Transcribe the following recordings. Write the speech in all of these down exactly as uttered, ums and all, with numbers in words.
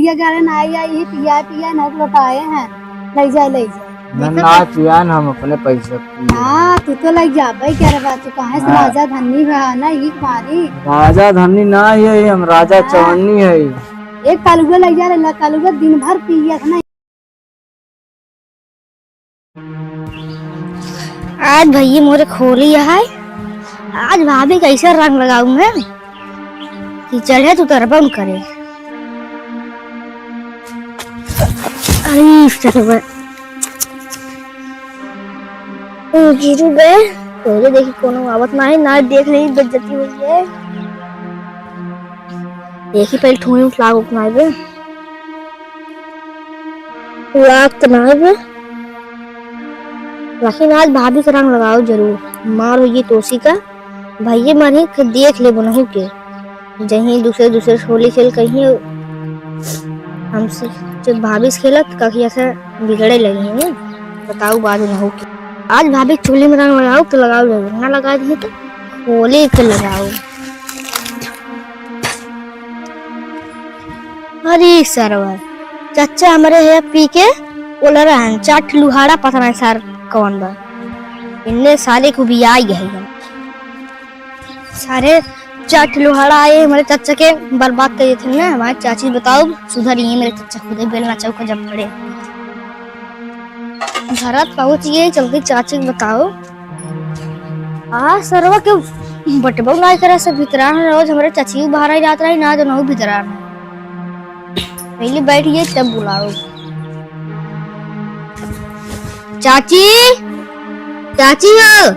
ये गाड़े ना आई, आई ही पिया, पिया ना लोटाए हैं। ले जाए, ले जाए। ना, देखो ना तो पिया ना, हम अपने पैसे पिए। हाँ, तू तो ले जाबे क्या रे बा, तू काहे से हाँ। राजा धनी बा ना, ई मारी। राजा धनी ना है, हम राजा हाँ। चवन्नी है। एक कलुआ ले जा रे, ला कलुआ दिन भर पिया ना। आज भैया मोरे होली है, आज भाभी कैसे रंग लगाऊं मैं कि चढ़े तू तरबन करे। अरे सरवा, ओ गिर गए। पहले देखी कोनो आवत ना है, ना देख रही बेइज्जती हुई है। देखी पहले ठोंगे उठला उठना है बे। लाग त ना बे। लेकिन आज भाभी के रंग लगाओ जरूर। मार होइए तोसी का। भैया मारी के देख ले बनहु के। जहीं दूसरे दूसरे होली खेल कहीं हमसे जब भाभी से खेलत कहीं ऐसा बिगड़े लगी है। बताओ बात बनहु के। आज भाभी चोली में रंग लगाओ तो लगाओ जरूर। ना लगा दिए तो होली के लगाओ। अरे सरवा, चच्चा हमरे है पी के बोल रहन, चार ठे लुहाड़ा पता नहीं सर कौन बा। इन्ने सारे को भी आई गए हैं। सारे चार ठे लुहाड़ा आए हमरे चच्चा के बर्बाद कर देते हैं ना। हमारे चाची बताओ सुधर ये मेरे चच्चा खुदे बेलना चौका जब पड़े। घर पहुँच गए, चलते चाची के बताओ। आ सरवा के बटबो ना करे से भीतरा में रोज हमरे चाची बाहर ही जात रही ना, तो नहु भीतरा में। पहले बैठ गए तब बुलाओ। चाची, चाची हो।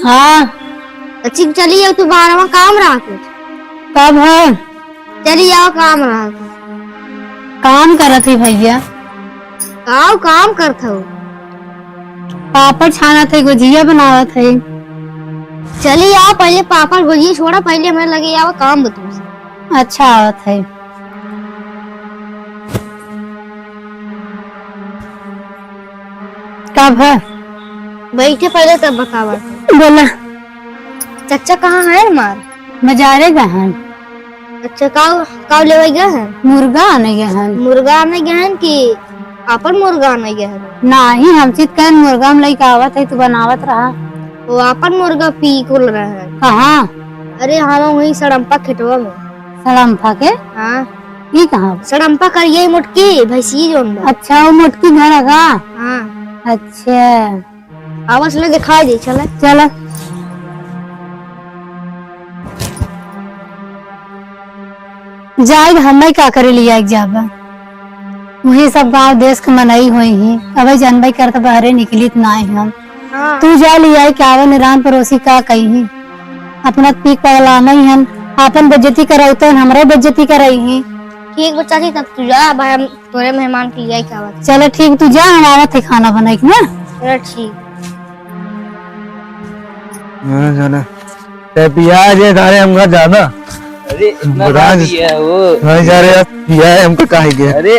हाँ। चाची चली आओ, तू बाहर में काम रहा कुछ। कब है? चली आओ, काम रहा। काम करत है भैया। आओ, काम करत हो। पापड़ छानत है, गुजिया बनावत है। चली आओ, पहले पापड़ गुजिया छोड़ा, पहले हमारे लगे आओ, काम बताओ। अच्छा, आवत है। का भा? बैठे पहले तब बतावा। बोला। चच्चा कहाँ है हमार? बाजारे गए हैं। अच्छा, का, का लेवे गए हैं? मुर्गा आने गए हैं। मुर्गा आने गए हैं कि आपन मुर्गा आने गए हैं? नाही, हम चित कहन मुर्गा में लइके आवत है, तू बनावत रहा। वो आपन मुर्गा पी कुल रहे हैं। कहाँ? अरे, हम वहीं सड़म्पा खेतवा में। सड़म्पा के? हाँ। ई कहाँ? सड़म्पा करिए मोटकी, भैंसी जोन बा। अच्छा, वो मोटकी घर है का? हाँ। अच्छा। आवा, चले, दिखाई दे, चले। चला। जाए, हमें का करे लिया के जाबा? वही सब गांव देश के मनई होई ही। अबे जानबे करत, बहरे निकलित ना ही हम। हाँ। तू जा लिया के आवा, निरान पड़ोसी का कही ही। अपना पीक पगला नहीं हन, आपन बेइज्जती करौते हन, हमरा बेइज्जती करई ही। ठीक बा चाची, तब तू जा, भाई हम तोरे मेहमान के लिया के आवत। चलो ठीक, तू जा, हम आवत है खाना बनाई के ना। चलो ठीक। हाँ, जाना। ते पिया जे घरे हम घर जाना। अरे, इतना बता रात दे। ही है वो। नहीं जा रहे यार, पिया है हमको काहे के? अरे,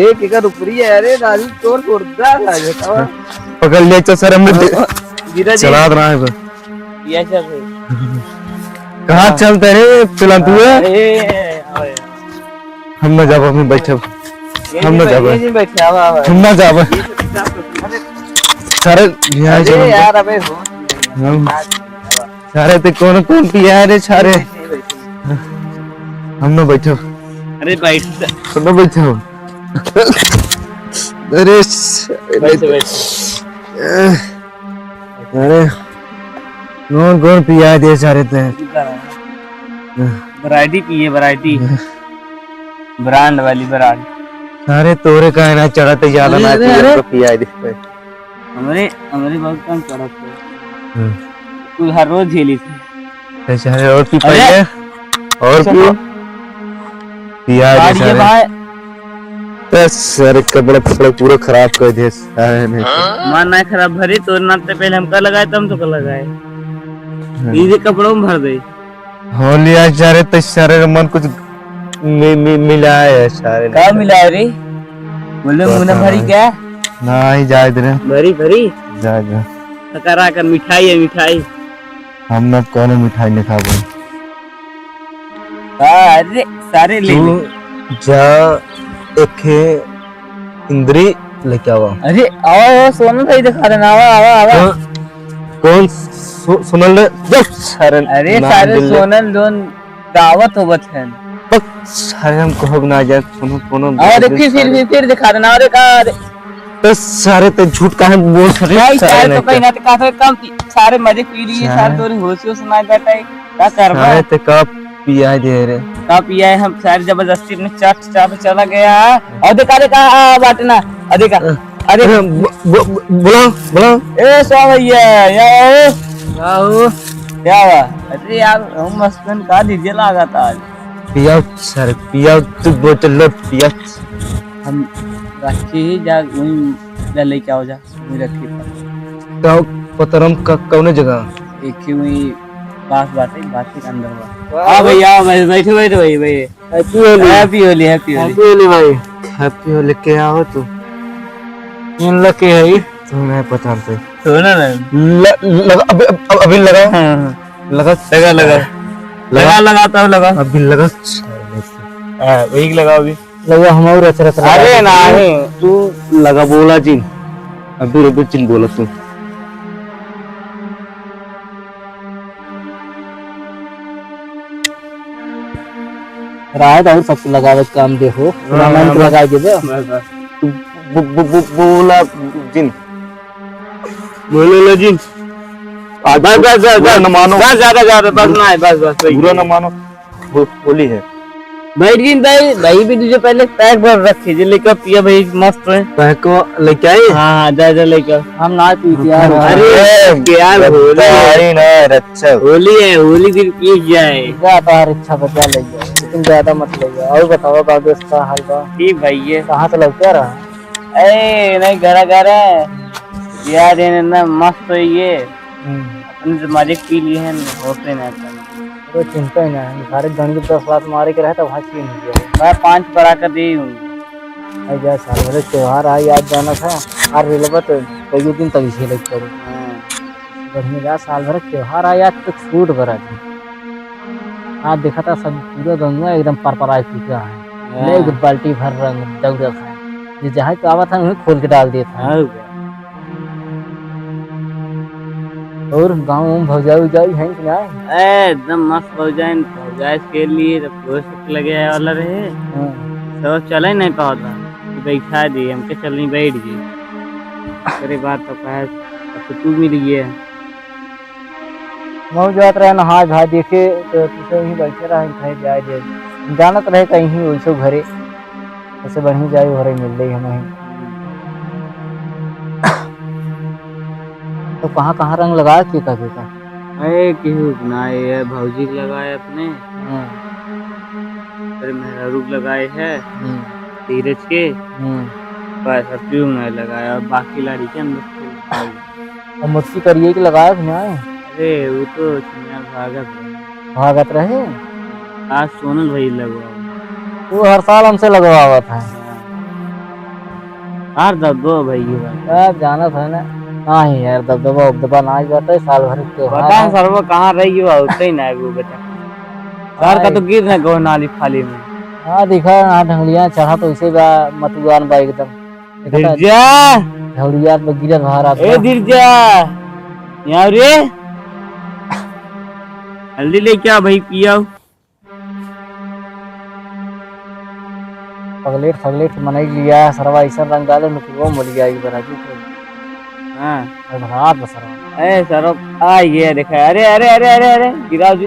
एक एकड़ ऊपरी है, अरे, दादी तोड़ तोड़ दा, दादी, बताओ। पकड़ ले, चल सर, हमने हाँ, दे-, हाँ, गिरा दे। चला रहा है बस। पिया क्या भाई? कहाँ हाँ। चलते रे, पिलांटू है? अरे, अरे। हम ना जाबो, हम बैठब। ये हम ना नहीं जाबो। बैठे, ये नहीं बैठे, आवा, आवा। हम ना जाबो। ये तो किताब तो, अरे। सारे यहाँ अरे चलो। यार, अबे हो। हम, सारे ते कौन, कौन पिया रे, सारे? नहीं बैठे। हम ना बैठब। अरे बैठ। हम ना बैठब। अरे, बैठ, बैठ। अरे, कौन, कौन पिया दे सारे ते? वैरायटी पिए, वैरायटी। ब्रांड वाली ब्रांड। अरे तोरे का है ना चढ़त ज्यादा अरे, ना अरे, पिए, अरे। हमको पिया दे। हमरे, हमरे बहुत कम चढ़त है। हम्म। तू हर रोज झेली थे। अरे सारे और पी अरे। पहले, और पी। पिया दे सारे। भाई। बस सारे कपड़ा फपड़ा पूरा खराब कर दे सारे ने। मन ना खराब भरी, तो ना ते पहले हमका लगाए, तब तो का लगाए। हाँ। ये कपड़ों में भर दे। होली आज जा रहे तो सारे के मन कुछ मि-, मि-, मिला है सारे ने। का मिला है रे? बोले पता मुंह ना भरी नहीं। क्या? नहीं, जाए दे रे। भरी, भरी? जाए दे। खकरा कर मिठाई है, मिठाई। हम ना कोनो मिठाई नहीं खाबो। अरे, सारे ले तू ले। जा, एक है इंद्री लेके आवा। अरे, आवा, आवा, सोनल भाई दिखा देना, आवा, आवा, आवा। हाँ, कौन सो-, सोनल रे? जब सारे अरे, नाम सारे दिल ले। सोनल जोन गावत होवत हैं। बस, सारे हम कहब ना जाए, सुनो, कोनो आवा, बात देखी, नहीं, फिर, सारे। फिर, फिर दिखा देना, अरे, का, अरे। तो सारे ते झूठ काहे बोल रहे? नहीं, सारे सारे नहीं तो कहीं कर। ना तो कहा था, कम की, सारे मजे पी लिए, सारे सारे। तोरे होश, होश ना जाता है, का करबा? सारे ते का पिया दे रे। का पिया है? हम सारे जबरदस्ती में चाट, चाट चला गया। और देखा, देखा, आ, बाटना। और देखा, अ, अरे। अरे, ब-, ब-, ब-, बुलाओ, बुलाओ। ए, सो भैया, या आओ। आओ। क्या हुआ? अरे यार, हम मस्तन का DJ लागा था आज। पिया, सारे, पिया, तू बोतल लो, पिया। हम रखी ही जा, वहीं जा लेके आओ जा। वही रखी पर। तो पतरम का कौने जगह? एक ही वही पास बाटे, बाकी के अंदर बा। वाह, हाँ वाह। भैया, आओ भाई, बैठो, बैठो भाई, भाई। Happy होली। Happy होली, happy होली। Happy होली भाई। Happy होली, के हो तू? इन लगे है ये? तू नहीं पहचानते। सुनो ना। ल-, लगा, अभी, अभी, अभी लगा। हाँ, हाँ। लगा। लगा, लगा। लगा। लगा, लगा, तब लगा। अभी लगा। हाँ, वही लगा अभी। लगा हम और रच रच लगा अरे दे। नाही, तू लगा बोला जिन। अभी रुक जिन बोला तू। राय तो और सबको लगावे के काम दे हो। हाँ, पुराना हाँ, तो बस, लगा दे बे। बस, बस। तू बो-, बो-, बो-, बोला जिन। बोले लो जिन। आज बस, बस, बस, बुरा बस। न मानो। बस, ज्यादा, ज्यादा, बस, बु-, ना है, बस, बस, वही। बुरा न मानो। हो-, होली है। बैठ गई भाई, भाई भी तुझे पहले पैक भर रखे, जे लेकर पिया भाई मस्त है। पैक को लेके आई? हाँ, हाँ, जा, जा लेकर। हम ना पीते यार। अरे, अरे, यार, होली है। बताई ना, रक्षा। होली है, होली दिन पी जाए। जा बाहर इच्छा बचा ले जाए, लेकिन ज्यादा मत ले जाओ। और बताओ, बाबेश का हाल बा? ठीक भाई, ये कहाँ से लौटे रहा? ए, नहीं, घरा, घरा। यार, ये ना मस्त है ये। हम्म। अपने से मजे पी लिए हैं, होते ना अपन। कोई चिंता ही ना है, सारे गणित दस लात मारे के रहे, तब हाथ छीन लिया। मैं पाँच पर आकर दे हूँ। आई जा, साल भरे त्योहार आई, आज जाना था, और रेलवा तो कई दिन तक इसे लग पड़े। हाँ। बढ़िया जा, साल भरे त्योहार आई, आज तो छूट भरा जी। आज देखा था सब पूरा गंगा एकदम परपराए चुका है। हाँ। ले एक बाल्टी भर रंग दौड़त है, जे जहाँ पे आवत है, वहीं खोल के डाल देत है। हाँ। और गाँव में भौजाई उजाई है कि नहीं? ए, एकदम मस्त भौजाई, भौजाई के लिए तो दोस्त लगे आए वाला रहे। हाँ। तो चले नहीं पावत बा। बैठा दी, हमके चलनी बैठ गई। अरे बात तो कहे, अब तो तू मिल गया। मऊ जात रहे नहाए, भाई देखे तो तुझे ही बैठे रहे, कहे जाए दे। जानत रहे कहीं ही वैसे घरे, ऐसे बढ़िया जाए घरे मिल रही हम ही। तो कहाँ कहाँ रंग लगाए, के का, के का? अरे, केहू के ना, ये भौजी के लगाए अपने। हाँ। अरे, मेहरारू के लगाए है, हम्म। धीरज के। हम्म। बस, अब क्यों नहीं लगाए, और बाकी लड़कियां बस खेल। और मोटकी करिए के लगाए कि नहीं? अरे, वो तो चिड़िया भागत रहे। भागत रहे? आज सोनल भाई लगवाओ। वो हर साल हमसे लगवावत है। हाँ। यार, दबदबा भाई, ये बात। यार, जानत है ना। नहीं यार, दबदबा उबदबा ना ही बात है, साल भर के त्योहार पता है। सरवा कहाँ रही हो, उतरे ही ना है वो बेटा। सर का तो गिर ना गो नाली फाली में। हाँ, दिखा, हाँ, ढंगलिया चढ़ा तो इसे बा, मतुआन बा एकदम। देखा था? गिरजा। ढौड़िया पे गिरत बाहर आता। ए गिरजा, यहाँ रे। हल्दी लेके आ भाई, पियाओ। पगलेट, पगलेट के मनई लिया, सरवा ऐसा रंग डाले, नुकरो मर गया, एक बार आजू के। हाँ। अब रात में सरवा। ए, सरवा, आ, ये देखा, अरे, अरे, अरे, अरे, अरे, गिराओ जी।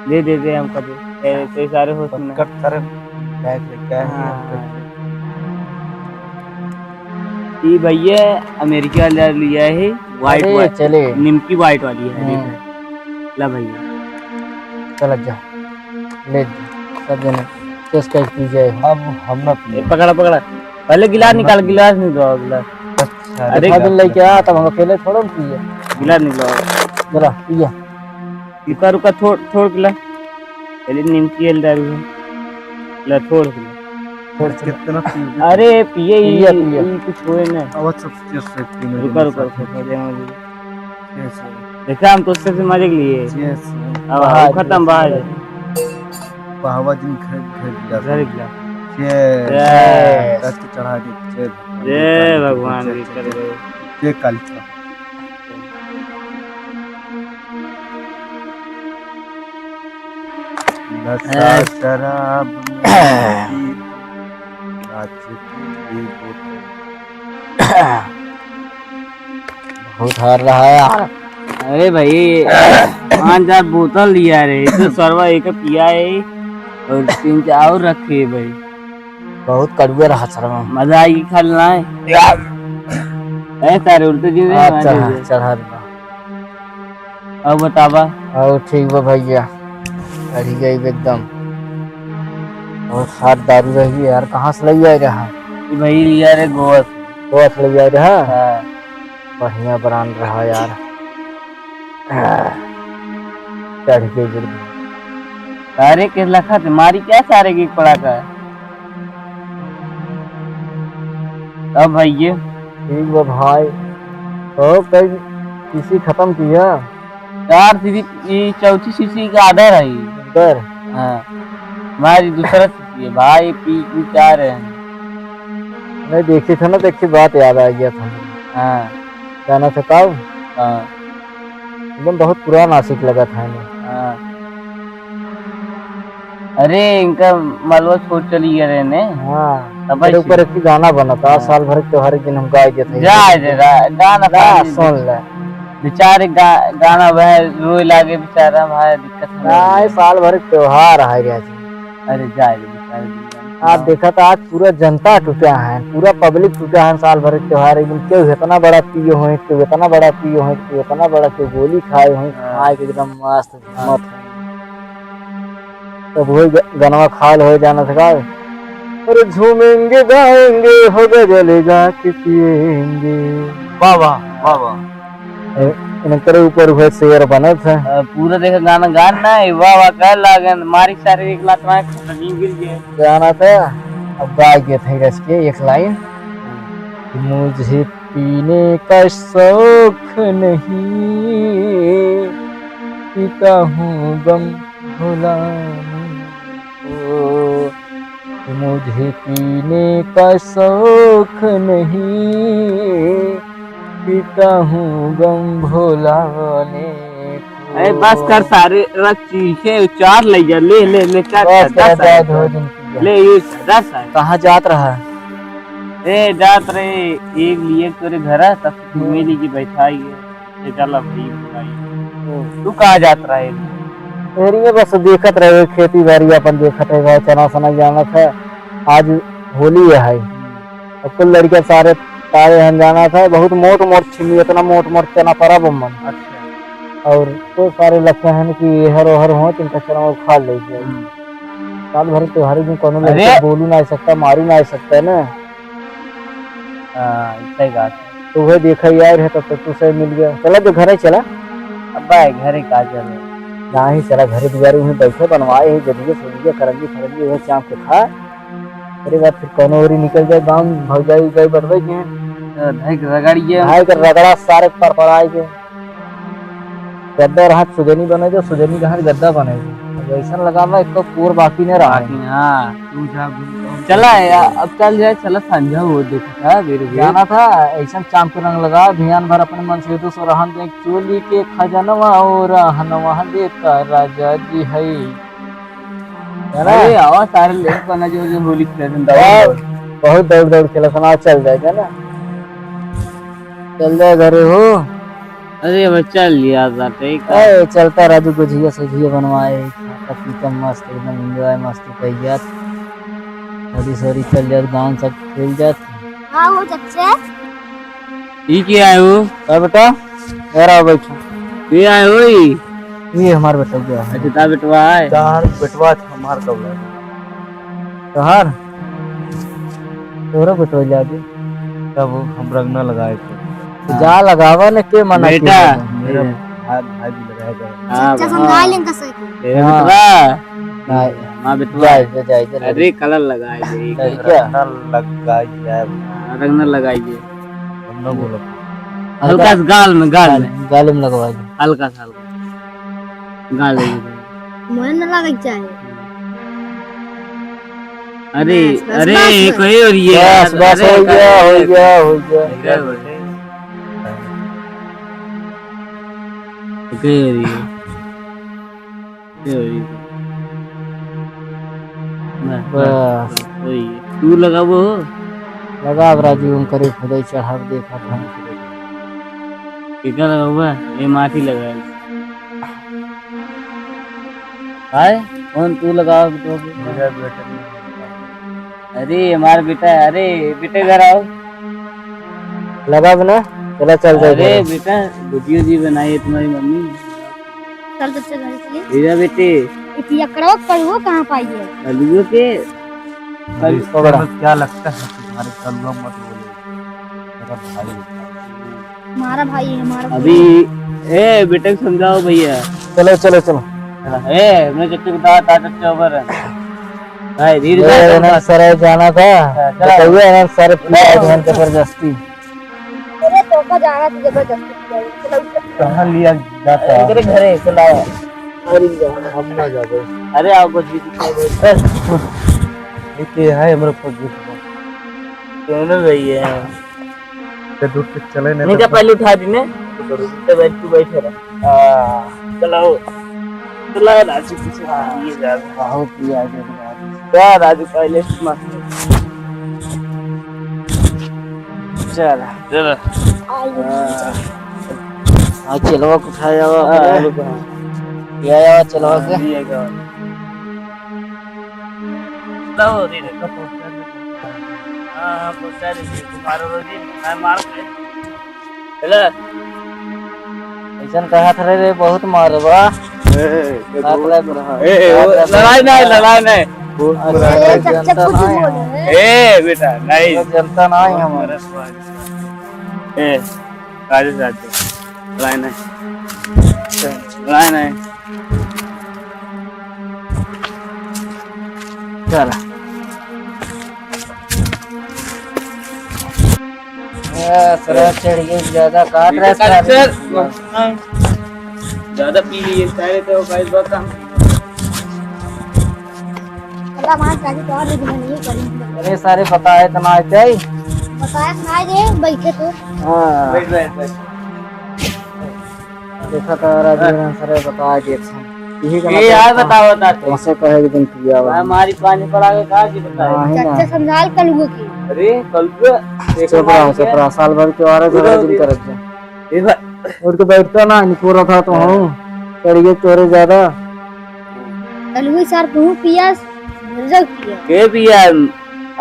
दे, दे, दे, हमको दे। ए, ते सारे हो सुना। पकड़ सारे बैग लेके आए हैं। हाँ। ई भैया अमेरिका वाला लिया है, white अरे, वा-, चले। निमकी white वाली है, हम्म। देख ले। ला भैया। चल जा, ले जा, सब जने टेस्ट करके पी जाए। अब हम ना पिए। ए, पकड़ा, पकड़ा। पहले गिलास हम ना निकाल, पिए। गिलास निकाल, गिलास। अच्छा, अरे, देखा दिन लेके आ, तब हम अकेले थोड़ा पिए। गिलास निकाल। जरा, पिए। रुका, रुका, थोड़, थोड़ के ला। पहले निमकी वाली दारू है। ला, थोड़ के ला। थोड़ के ला। कितना पी? अरे, पिए ही, पिए, पिए। ई कुछ होए ना। अब अच्छा, अच्छा, अच्छा, पीने रुका, के रुका, साथ रुका, में। रुका, रुका। Yes, sir। देखा, हम तो उससे भी मजे के लिए। Yes, sir। अब हाँ, हाँ, खत्म, yes, बाहर। Sir। बहावा दिन घर, घर गिला। घर गिला। जय। जय। दस की चढ़ा दी। जय भगवान, जय भगवान, जय, जय, जय। जय काली। नशा शराब में पी, नाच की बोतल। बहुत हार रहा है यार। अरे भाई, पाँच चार बोतल लिया रे, तो सरवा एक पिया है और तीन चार और रखे है भाई। बहुत कड़ुआ रहा सरवा। मजा आई खा लेना है। यार। ए सारे उल्टे जी में अच्छा, मारे हाँ, दे। चढ़ा दे। और बतावा। और ठीक बा भैया, चढ़ी जाई एकदम। बहुत हाथ दारू रही यार, कहाँ से ले आए रहा? ई भाई लिया रे गोवा से। गोवा से ले आए रहा? हाँ। बढ़िया ब्रांड रहा यार। चढ़ के गिर गई। सारे के लखा से मारी क्या सारे की पड़ा का? अब भैया। ठीक बा भाई। तो कई किसी खत्म किया? चार सीसी, ई चौथी सीसी का आधा रही। उधर? हाँ। हमारी दूसरा सीसी है भाई, पी, पी चार है। नहीं, देखी था ना, देखी बात याद आ गया था। हाँ। जाना था कब? हाँ। एकदम बहुत पुराना आशिक लगा था हमें। हाँ। अरे, इनका मलवा छोड़ चली गए रहे ने। हाँ, तब तेरे ऐसे। ऊपर एक गाना बना था, हाँ। साल भर के त्योहार के दिन हम गाए के थे। जा रे, रा-, गाना ना, खाली सुन ले। बेचारे गा-, गाना भाई रोए लागे बेचारा भाई, दिक्कत हो ना, गई। ये साल भर के त्योहार है रे जी। अरे जा रे, बेचारे दिन आप देखा तो आज पूरा जनता टूटा है, पूरा पब्लिक टूटा है साल भर के त्योहार के दिन। क्यों इतना बड़ा पिए हुए, क्यों इतना बड़ा पिए हुए, क्यों इतना बड़ा, क्यों गोली खाए हुए, हाँ। खाए के एकदम मस्त मत। तब वही ग-, गनवा खाल हो जाना था का? अरे झूमेंगे गाएंगे हो गजल गा के पिएंगे। वाह, वाह, वाह, वाह। ए, इनकरे ऊपर वह शेर बनत है। अ, पूरा देखा गाना गान ना है, वाह, वाह, कह लागन, मारी सारे एक लात मार खतरनी गिर गए। गाना था, अब गा के थे रच के एक लाइन। मुझे पीने का शौक नहीं, पीता हूँ गम भुलाने को। मुझे पीने का शौक नहीं, पीता हूँ गम भुलाने को। अरे बस कर सारे, रख चीखे, चार ले जा, ले, ले, ले, चार, बस चार, कर, दस जा, है। दो दिन की ले, ये दस है। कहाँ जात रहा? ए, जात रहे, एक लिए तोरे घर है, तब से घूमे ली कि बैठा ही है। ये चल अब ठीक भाई। तू कहाँ जात रहे? एरिया बस देखत रहे, खेती बाड़ी अपन देखत रहे भाई, चना सना जाना था। आज होली है, अब कुल लड़के सारे तारे हम जाना था, बहुत मोट मोट छिमी, इतना मोट मोट चना परा बम्मन। अच्छा। और तो सारे लक्ष्य हैं कि एहर ओहर हो, तिनका चना वो खा ले जाए। हम्म। साल भर त्योहार में कोनो अरे! लड़का बोलू ना सकता, मारू ना सकता है ना। हाँ, सही बात है। तो वह देखा यार है, तब तक तू से मिल गया। चला तो घरे चला। अब्बा है, घरे का चले? नाही, चला घरे दुआरे उहें बैठे, बनवाए है, जदिए, सोदिए, करंजी, फरंजी, उहें चाप के खा। अरे बात फिर कोनो ओरी निकल जाए, गाँव में भौजाई उजाई बटवे के। तो धाई के रगड़िए। धाई के रगड़ा सारे पर पड़ाए के। गद्दा रहा सुजनी बने दे, सुजनी रहा गद्दा बने दे। अब ऐसन लगावा, एक पूर बाकी नहीं रहा। बाकी, हाँ, तू जा घूम, घूम। चला यार, अब चल जाए, चला संझा हो देखा था, बेर बेर। जाना था, ऐसन चाम के रंग लगा, ध्यान भर अपने मन से तो सो रहन दे, चोली के खजनवा और रहनवा देता राजा जी है। है ना? अरे, आवा सारे लोग बना जो, जो होली खेलत हैं, दौड़, बहुत, दौड़। बहुत दौड़, दौड़ खेलत हैं, चल जाए, है ना? चल जाए घरे हो। अरे, अब चल लिया था, ठीक है। ए, चलता राजू, गुझिया सुझिया बनवाए, खाता पीता मस्त, एकदम enjoy मस्ती कई जात। होली सोली चल जात, गाँव सब खेल जात। हाँ, हो चाचा। ई के आए हो? का बेटा? घर आओ, बैठो। के आए हो ई? ये हमार बेटवा है। अच्छा, ता बेटवा है? तार बेटवा था, हमार कब लगा? तोहार? तोहरा बेटवा जादे। तब हम रंग ना लगाए थे। तो जा लगावा ने, के मना बेटा। किया? मेरा भाई, भाई भी लगाया था। हाँ, चाचा, समझा लें कैसे? तेरा हाँ। बेटवा। नहीं। हाँ, बेटवा। जाए, जाए, जाए, जाए। अरे, colour लगाए दे। सही क्या? रंग ना लगाई जाए। हाँ, रंग ना लगाई दे। हम ना बोलो। हल्का सा गाल में, गाल में। गाल में लगवा दे। हल्का सा, हल्का। गाल में। मोहन ना लगे चाहे। अरे, बस, बस, अरे, बस, ये बस। कहीं हो रही है बस, यार। बस, अरे, हो गया, हो गया, हो गया। एक ही हो रही है। एक ही हो रही है। बस, बस, बस। वही है। तू लगाबो हो? लगाब राजू, हम करे खुदाई चढ़ाब, देखा था। कितना लगाबो? ये माटी लगा है। आय, कौन तू लगाओ तो? मेरा बेटा नहीं। अरे, हमारा बेटा है। अरे, बेटे घर आओ। लगाओ ना, चला चल जाए अरे, घर। बेटा, गुजियो जी बनाई है तुम्हारी मम्मी। चल, चल, चल, घर चलिए। ले जा, बेटे। इतनी अकड़ो कड़ुओ कहाँ पाई है? कलुओ के। अरे, कल-, इससे पकड़ा। हमें क्या लगता है तुम्हारे कलुआ मत बोले। मेरा भाई है। हमारा भाई है, हमारा भाई। अभी, ए, बेटे को समझाओ भैया। चलो, चलो, चलो। ए, मैं जब तक दांत आ सकते हो, पर। भाई, धीरे ए, से इन्हें चलो। सरे जाना था। हाँ, चलो। बताइए, इन्हें सरे पिया है, चलो। जबरदस्ती। अरे, तो का जाना था जबरदस्ती पिया है। चलो, चलो। कहाँ लिया जाता है? इनके घरे चलाओ। अरे, हम ना जाबे। अरे, आओ, कुछ भी दिखाई दे। ये के है, हमरे ऊपर गिर गया। दोनों भैया हैं। तो दूर तक चले नहीं नहीं तो तो पहले उठा दी ने। तो बैठ, तू बैठे रह। हाँ, चलाओ। चला राजू, पीछे हाँ। ये जा। बहुत ही आगे बढ़ा। क्या राजू, पहले मस्त। चल। चल। हाँ। हाँ, चलवा को उठाया हुआ हाँ। अपने लोग को। ये आया हुआ चलवा के। हाँ, ये आया। हाँ, हाँ, पहुँचा दीजिए। तुम्हारा रोजी, मैं मार के। चला। ऐसन कहा था रे, बहुत मारबा। ए, ए, हाथ बहुत लग रहा। ए, ए, वो लड़ाई नहीं, लड़ाई नहीं। बहुत अच्छा, बुरा है। अच्छा, जनता कुछ नहीं बोले। है। ए, बेटा, नहीं। जनता नहीं हम। ए, राजेश, राजेश, लड़ाई नहीं। लड़ाई नहीं। चल। ए, सर, चढ़ गई ज्यादा काट रहा है, सर। ज्यादा पी लिए, सारे तो भाई बहुत कम। अल्लाह मार, गाड़ी तो और भी नहीं करेंगे। अरे, सारे बताए तो ना आते ही। बताए तो ना आए, बैठे तो। हाँ। बैठ, बैठ, बैठ। देखा था राजू हाँ। ने सरे बता दिए थे। यही गलत ये यार था। बताओ, बताते। तुमसे कहे एक दिन पिया हुआ। हमारी पानी पड़ा के कहा कि बताए। हाँ, है ना। चाचा संभाल कलुओ की। अरे, कलुआ, देखो चुप रहो, मार चुप रहो। साल भर के वाला झगड़ा पूरा दिन दिन। करत जा। ये बात। उठ के बैठता ना, निकोरा था तो हाँ। हूँ। चढ़ गए तोरे ज्यादा। कलुआ सार तू पिया, जब पिया। के पिया?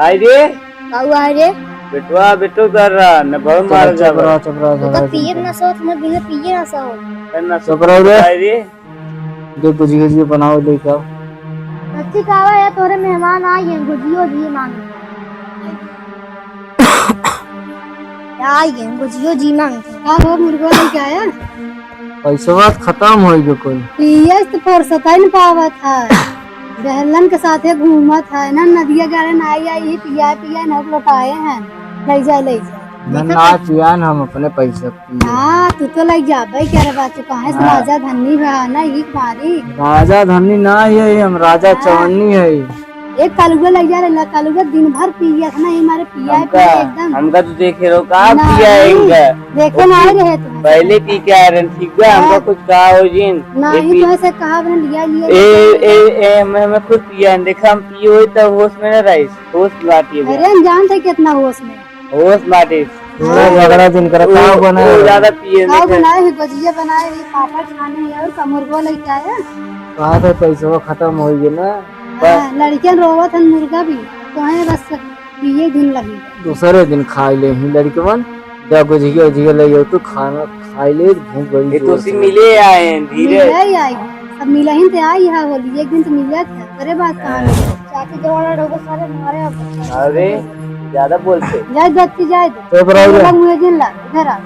आई रे। का हुआ है रे? बेटवा, बेटो कर रहा, न भव मार चुप रहा, चुप रहा, तो झगड़ा पिए जिन ना कर। सोच, मैं बिना पिए ना सो। ए, ना चुप रहो रे। आई रे। जो गुजिया, गुजिया बनाओ, लेके आओ। अच्छी कहावा है, तोरे मेहमान आ गए, गुजियो जी मांगे। आ गए, गुजियो जी मांगे। का हो, मुर्गो लेके आया? पैसवा त खतम होइ गयो कुल। पियस त फुर्सत ही न पावत है। बहलन के साथे घूमत है ना, नदिया गारे ना आई, आई ही पिया, पिया ना लौटाए हैं। ले जा, ले जा। ना, देखा ना था? पिया न, हम अपने पैसे पिए। हाँ, तू तो ले जाबे क्या रे बात, तू कहाँ से हाँ। राजा धनी बा ना, ही मारी। राजा धनी ना है, हम राजा हाँ। चवन्नी है। एक कलुआ लग जा रे, ला कलुआ दिन भर पियत ना, ये मारे पिया है, हमका, पिया एकदम। हमका तो देखे रहो, का नहीं, पिया है इनका? देखे वो ना पी-, रहे तुम। पहले पी के आ रहे हैं, ठीक है, हमका हाँ। कुछ कहा हो जिन। नहीं, ये पी-, तो ऐसे कहा बना लिया, लिया, ए, लिया। ए, ए, मैं, मैं खुद पिया है, देखा हम पिए हुए तब होश में ना रहे, होश में आती है। अरे, हम जानते कितना होश में। होश बाटे। हाँ। झगड़ा जिन करे, वो, का बनाए वो हो? ज्यादा पिए का नहीं थे। बनाए है? गुजिया बनाए है, पापड़ छाने है और का मुर्गो लेके आए। कहा था पैसवा खतम होइ गए ना। हाँ, बस। लड़कियन रोवत हन मुर्गा भी, तो है बस पिए दिन लगी। दूसरे दिन खाए ले ही लड़कवन, जा गुजिया उजिया ले आओ, तू खाना खाए ले, भूख बड़ी ये जोर तो से मिले आए हैं, धीरे। मिले ही आई है। अब मिलहिन ते आई है होली, एक दिन तो मिले थे। अरे बात कहाँ है? चाची जवाड़ा ढोको सारे मारे अब। अरे, ज्यादा बोलते। जाए दो, अच्छी जाए दो। तो बराबर है। अलग मुझे जिन ला, इधर आ।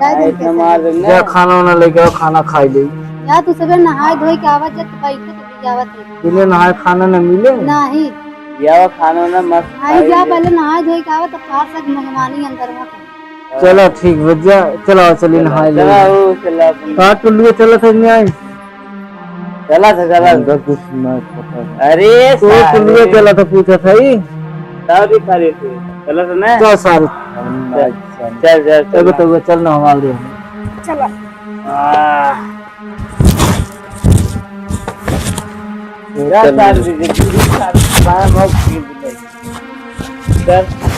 जाए दो, इतना कैसे? मार देंगे। जा खाना वाना लेके आओ, खाना खाई ले। जा तू सुबह नहाए धोए के आवा, जब तू बैठे तो भी जावा थे। बिना नहाए खाना न मिले? नहीं। या वो खाना वाना मस्त आई खाई जा, ले। पहले नहाए धोए के आवा, तब कार से मेहमानी अंदर में। चलो ठीक बा, जा, चलो, चली चलो, नहाए ले। चलो, ओ, चलो अपन। का टुल्लुए चलत है, नहीं आई? चला था, चला था। हमका कुछ नहीं पता। अरे तू सारे। कुलिया चला था, पूछा था ई। तब भी खा लेते। चला था ना? चल सारे। चल, चल, चल, चल, एगो चल। तो चल ना, हम आ रहे हैं। चला। आ। चल। यार, सारे, सारे, सारे, सारे, चल।